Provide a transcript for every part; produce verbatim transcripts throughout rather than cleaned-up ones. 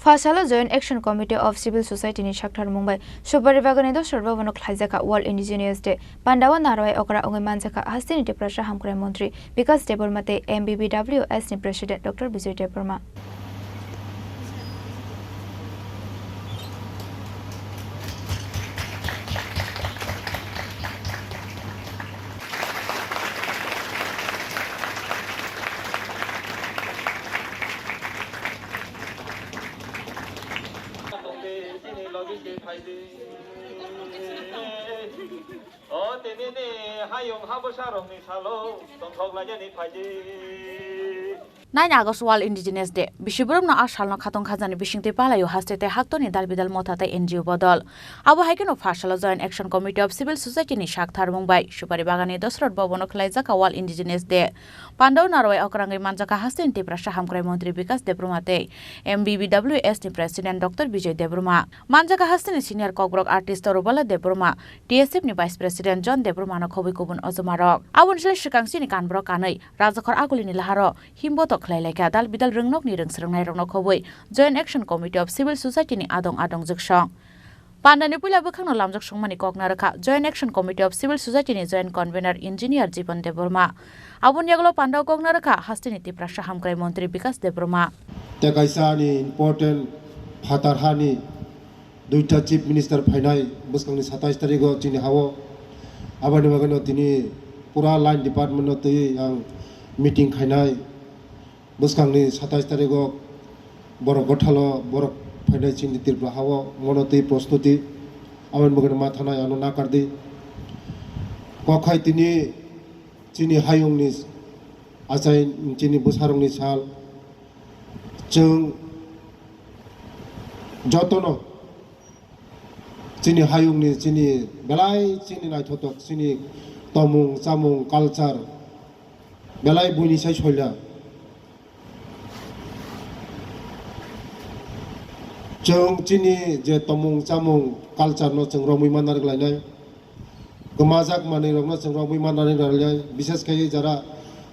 Phasalo Joint Action Committee of Civil Society ni saktharmung bai Supari Bagani Dosra Bhavan o khlaijak kha World Indigenous Day. Pandao narwai okra wngwi manjakha hasteni Tiprasa Hamkrai Montri Bikas Debbarma tei M B B W S ni President Doctor Bijoy Debbarma. O tini ni hayung habwsa rokni salo tongthok lainani phaidi. Nine August World Indigenous Day. Bisi borokno a salno khatong khajani bisingtwi palaio haste tei haktorni dal bidal motha tei N G O bodol. Abo hai kheno phasalo Joint Action Committee of Civil Society ni saktharmung bai Supari Bagani Dosrot Bhavan o khlaijak kha World Indigenous Day. Pandao narwai okrangwi manjakha hasteni Tiprasa Hamkrai Montri Bikas Debbarma tei M B B W S ni President Doctor Bijoy Debbarma. Manjakha hasteni senior kokborok artist Rubala Debbarma, T S F ni Vice President John Debbarma no khobwi kubun ojomarok. Aboni slai swkang chini kanborok kanwi Rajakhor Agulini laharo himboto khlai laikha dal bidal rwngnokni rwngsrwngnairokno khobwi Joint Action Committee of Civil Society ni adong adong jwksong. Pandani puila bwkhakno lamjak songmani kok narwkha Joint Action Committee of Civil Society ni Joint Convener Engineer Jiban Debbarma. Aboni yagulo pandao kok narwkha hasteni Tiprasa Hamkrai Montri Bikas Debbarma. Tei kaisa ani important phatar hani duita Chief Minister phainai bwskangni satais tarigo chini hao. Aboni bagwino tini pura line department no twi ang meeting khainai. Bwskangni satais tarigo borok gothalo borok phainai chini Tripura hao, mono twi prostuti, aboni bagwino ma thanai ano nakardi. Kok hai tini chini hayungni achai chini bwsarokni sal, chwng jotono chini hayungni chini belai chini naithotok chini tomung chamung culture belai buini sai soila. Chwng chini je tomung chamung culture no chwng romwi manna rwglainai. Kwmajak manwi rokno chwng romwi manna rwglainai. Bishes khe jara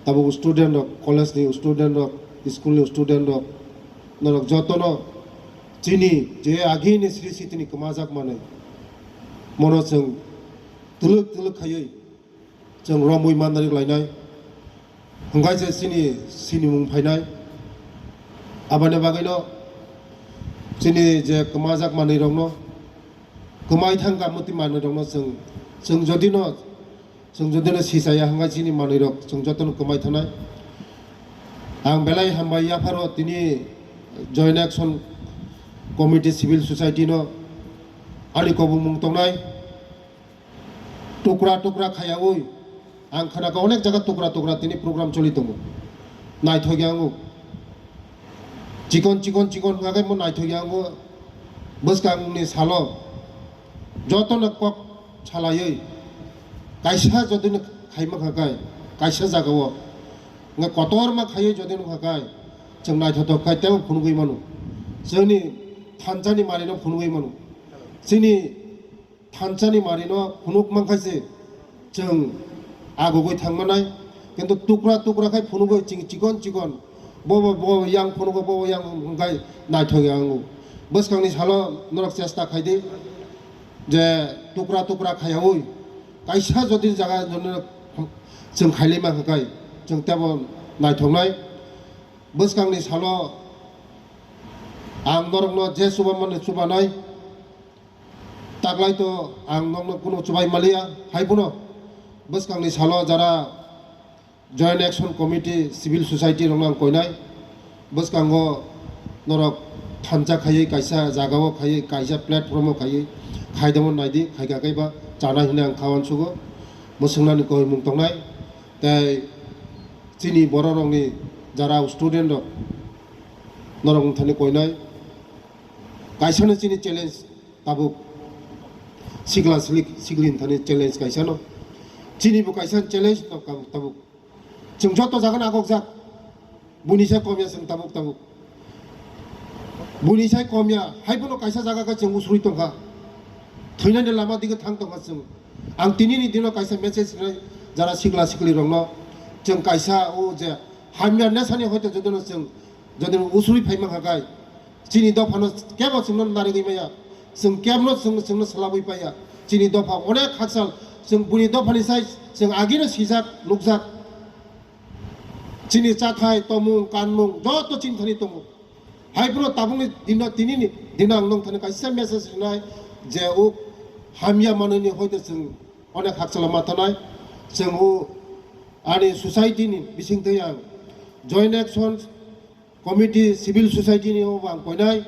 tabuk student rok, college ni student rok, school ni student rok, norok jotono chini je agini sri sitini kwmajak manwi mono chwng twlwk twlwk khaiwi chwng romwi manna rwglainai. Hwnkhai se chini sinimung phainai. Aboni bagwino chini je kwmajak manwi rokno, kwmai thangkha mwtwi manwi rokno chwng, chwng jodino, chwng jodino sichaya hwnkhai chini manwi rok chwng jotono kwmai thanai. Ang belai hambai yapharo tini Joint Action Committee Civil Society no ani kobongmung tongnai. Tukra tukra khayaui ang khnakha onek jaga tukra tukra tini program choli tongo. Naithok ya wngo. Chikon chikon chikon hwnkha khe mo naithok ya wngo. Bwskangni salo jotono kok salaiwi kaisa jodino khaima kha khe kaisa jagao wngkha kotorma khaiwi jodino kha khe chwng naithotok khai teibo phunugwi mano. Chwngni thanchani manwino phunugwi mano. Chini thanchani manwino phunuk mankha se chwng agugwi thangmanai, kintu tukra tukra khai phunugwi ching chikon chikon, bobo bo yang phunugo, bobo yang hwnkhai naithok ya wngo. Bwskangni salo norok chesta khaidi je tukra tukra khayaui kaisa jodi jaga jodi chwng khailai mankha khai chwng teibo naithoknai. Bwskangni salo ang norokno je chubamani chubanai. Taklai to ang nokno kuno chubai maliya, hai phano bwskangni salo jara Joint Action Committee, Civil Society rokno ang koinai. Bwskango norok thansa khaiwi kaisa jagao khaiwi kaisa platform o khaiwi khaidemo naidi, khaika kaiba chana hinwi ang kha uansugo. Mwswngnani koimung tongnai. Tei chini borok rokni jara student rok norok wngthani koinai. Kaisano chini challenge tabuk sikla silik sikli thani challenge kaisano. Chini bo kaisa challenge no tabuk tabuk. Chwng joto jaga no agok jak. Buni sai komya chwng tabuk tabuk. Buni sai komya hai bono kaisa jaga khe chwng usuri tongkha. Thwinani lama dige thang tongkha chwng. Ang tini ni dino kaisa message rinai jara sikla sikli rokno chwng kaisa o je hamya nesani hoito jotono chwng jotono usuri phai mankha kai. Chini dophano kebo chwngno narigwi maya, chwng kebno chwng, chwngno swlabwi paiya. Chini dopha onek hakchal, chwng buini dophani sai chwng agino sijak, nukjak. Chini chathai, tomung, kanmung, joto chini thani tongo. Hai phano tabukni dino, tinini dino ang nong thani kaisa message rinai je o hamya manwini hoite chwng onek hakchalo ma thanai. Chwng o ani society ni bisingtwi ang Joint Action Committee, civil society ni o ang koinai.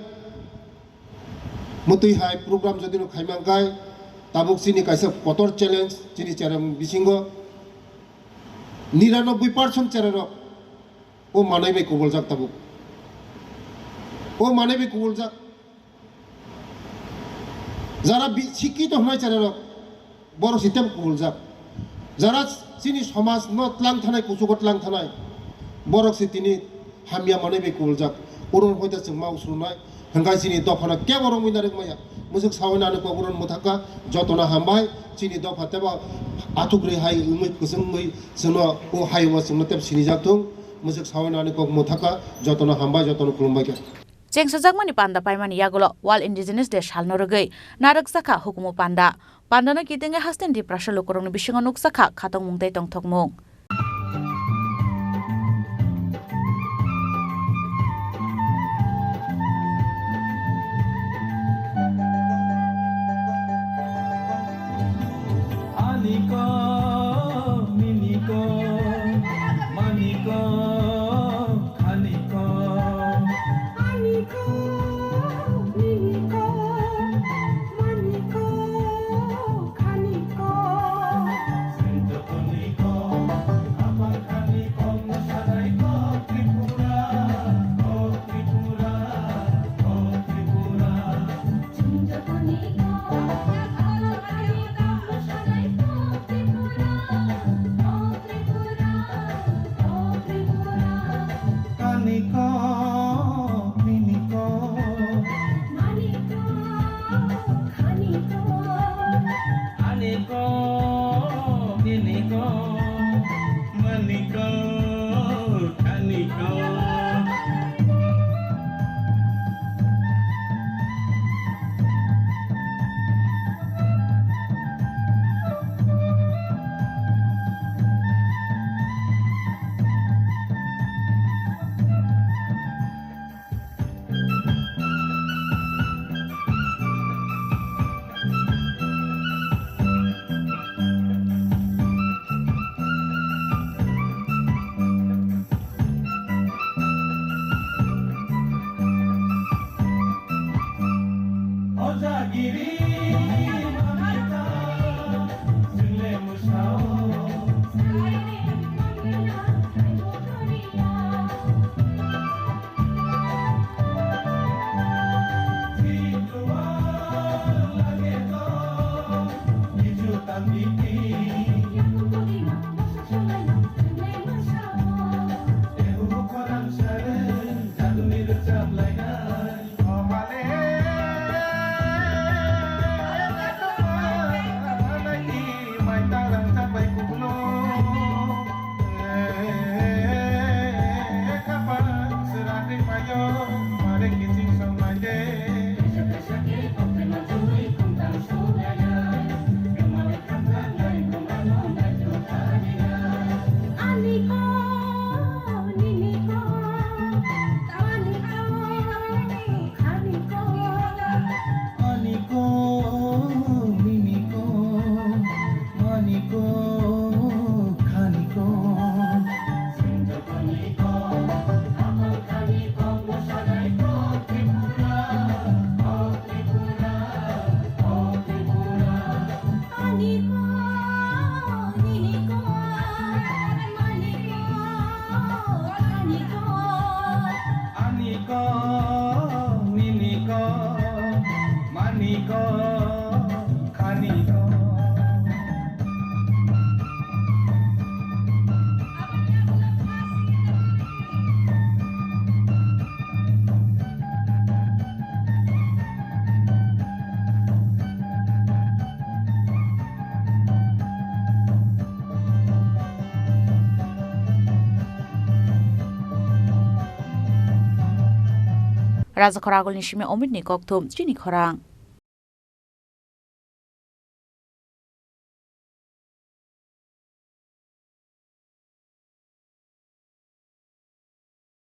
Mutwi hai program jodi no khaimang kai, tabuk chini kaisa kotor challenge chini cherem bisingo. Niranoboi percent chererok o manai bai kubuljak tabuk. O manai bai kubuljak. Jara bi-, sikito hwnai chererok, borok si tebo kubuljak. Jara chini somaj no tlang thanai, kuchugo tlang thanai, borok si tini hamya manai bai kubuljak. Oro hoita chwng ma usurunai, hwnkhai chini dophano kebo romwi narwk maya. Mwswk sawi nani kok oro mwthaka, jotono hambai, chini dopha tebo athukri hai wngwi kwchwngwi chwngno o hayungo chwngno tebo sinijak thung. Mwswk sawi nani kok mwthaka, jotono hambai, jotono khulumbai kha. Chengsajakmani panda paimani yagulo World Indigenous Day salno rwgwi narwkjakha hukumu panda. Pandano kitingwi hasteni Tiprasa lukurokni bisingo nukjakha khatungmung tei tongthokmung. Aniko, miniko, maniko, khaniko. Aniko, miniko, maniko, khaniko. Sintotoniko, apar khaniko, mosanai kok Tripura, kok Tripura, kok Tripura. Kaniko, miniko. Aniko, miniko. Maniko, khaniko. Rajakhor Agulni simi Omitni kokthum chini khorang.